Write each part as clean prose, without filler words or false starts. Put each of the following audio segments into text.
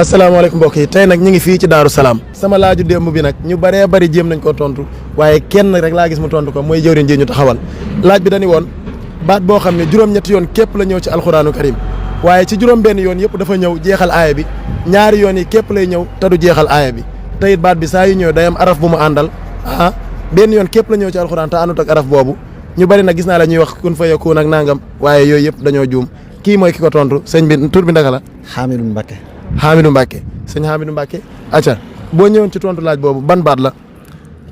asalaamaaleykum mbokk yi tey nag ñu ngi fii ci Daaru Salaam sama laaju démb bi nag ñu bëree bëri jéem nañ koo tontu waaye kenn rek laa gis mu tontu ko mooy jëwriñ ji ñu taxawal laaj bi dañu woon baat boo xam ne juróom-ñetti yoon képp la ñëw ci alxuraanu karim waaye ci juróom-benn yoon yëpp dafa ñëw jeexal aaya bi ñaari yoon yi képp lay ñëw te du jeexal aaya bi te it baat bi saa yu ñëw day am araf bu mu àndal benn yoon képp la ñëw ci alxuraan te àndut ak araf boobu ñu bëri nag gis naa la ñuy wax kun fa yakun ak nangam waaye yooyu yëpp dañoo juum kii mooy ki ko tontu sëñ bi tur bi ndaka la Hamidou Mbacke. Hamidou Mbacke sëñ Hamidou Mbacke acca boo ñëwoon ci tontu laaj boobu ban baat la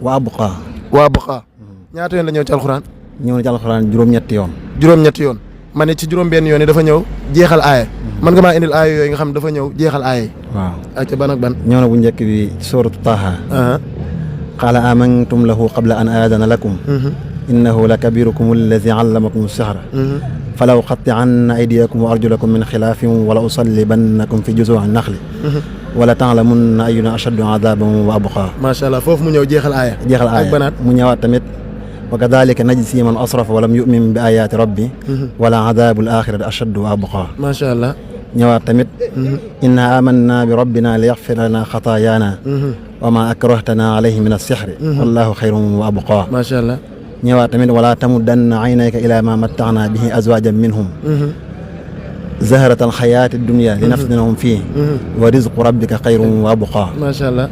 waa Buqa. waa Buqa ñaata yoon la ñëw ci alxuraan ñëw na ci alxuraan juróom-ñetti yoon. juróom-ñetti yoon ma ne ci juróom-benn yoon yi dafa ñëw jeexal aaya mën nga maa indil aaya yooyu nga xam ne dafa ñëw jeexal aaya yi waaw acca ban ak ban ñëw na bu njëkk bi suuratu Taaha. qaala amantum lahu qabla an aadana lakum. innahu la kabirukum alladi allamakum sihra. falaw qatti'anna aydiyakum wa arjulakum min xilaafin wala usallibannakum fi juzuu'i naxli. wala ta'lamunna ayyuna ashaddu adaaban wa abqaa. macha allah foofu mu ñëw jeexal aaya. jeexal aaya ak banaat mu ñëwaat tamit. wa kadaalika najzii man asrafa wa lam yu'min bi aayaati rabbi. wala adaabul aaxirati ashaddu wa abqaa. macha allah. ñëwaat tamit. inna aamanna bi rabbina li yaxfir lana xataayaana. wa maa akrahtana alayhi min as-sihri. wallaahu xayrun wa abqaa. macha allah. ñëwaat tamit wala tamuddanna aynayka ilaa maa matta'naa bihi azwaajan minhum. zahratal xayaati dunya li naftinahum fii. wa rizqu rabbika xayrun wa abqaa. macha allah.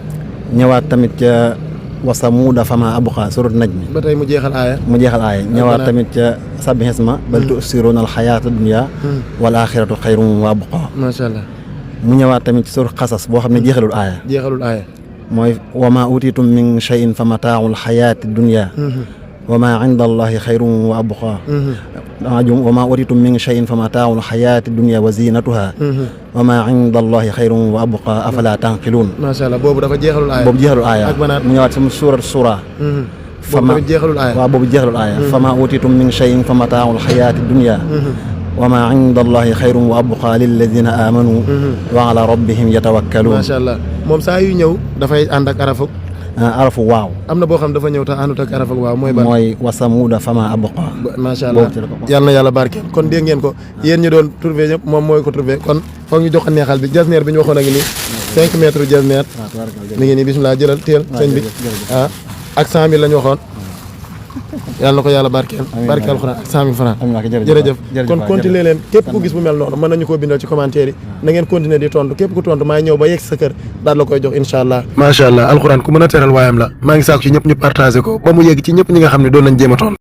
ñëwaat tamit ca wa samuuda famaa abqaa surat najmi. ba tey mu jeexal aaya. mu jeexal aaya ñëwaat tamit ca sabbih isma bal tu'siruuna al-xayaata dunya wal aaxiratu xayrun wa abqaa. macha allah. mu ñëwaat tamit ci surat xasas boo xam ne jeexalul aaya. jeexalul aaya. mooy wa maa utiitum min shay'in fa mataa'ul xayaati dunya wa maa inda allahi xayrun wa abqaa. wa maa utiitum min shay'in fa mataa'ul xayaati dunya wa ziinatuhaa. wa maa inda allahi xayrun wa abqaa afalaa tanqiluun. macha allah boobu dafa jeexalul aaya. boobu jeexalul aaya. ak banaat mu ñëwaat sama suurat Suura. boobu tamit jeexalul aaya. waaw boobu jeexalul aaya. fa maa utiitum min shay'in fa mataa'ul xayaati dunya. wa maa inda allahi xayrun wa abqaa lilladiina aamanuu. wa alaa rabbihim yatawakkaluun. macha allah moom saa yu ñëw dafay ànd ak arafu. arafu waaw. am na boo xam dafa ñëw te àndut ak araf ak waaw mooy ban. mooy wa samuuda famaa abqaa. macha allah yal na yàlla barkeel kon dégg ngeen ko yéen ñi doon trouvé ñëpp moom mooy ko trouvé kon foog ñu jox ko neexal bi jasneer bi ñu waxoon a ngi nii 5 mètres jasneer mi ngi nii bisimilah jëlal teel sëñ bi ak 100 000 la ñu waxoon yàlla na ko yàlla barkeel barkeel alxuraan ak 100 000 francs jërëjëf kon continuer leen képp ku gis bu mel noonu mën nañu koo bindal ci commentaire yi na ngeen continuer di tontu képp ku tontu maay ñëw ba yegg sa kër daal la koy jox incha allah macha allah alxuraan ku mën a teral waayam la maa ngi saako ci ñëpp ñu partagé ko ba mu yegg ci ñëpp ñi nga xam ne doon nañ jéem a tontu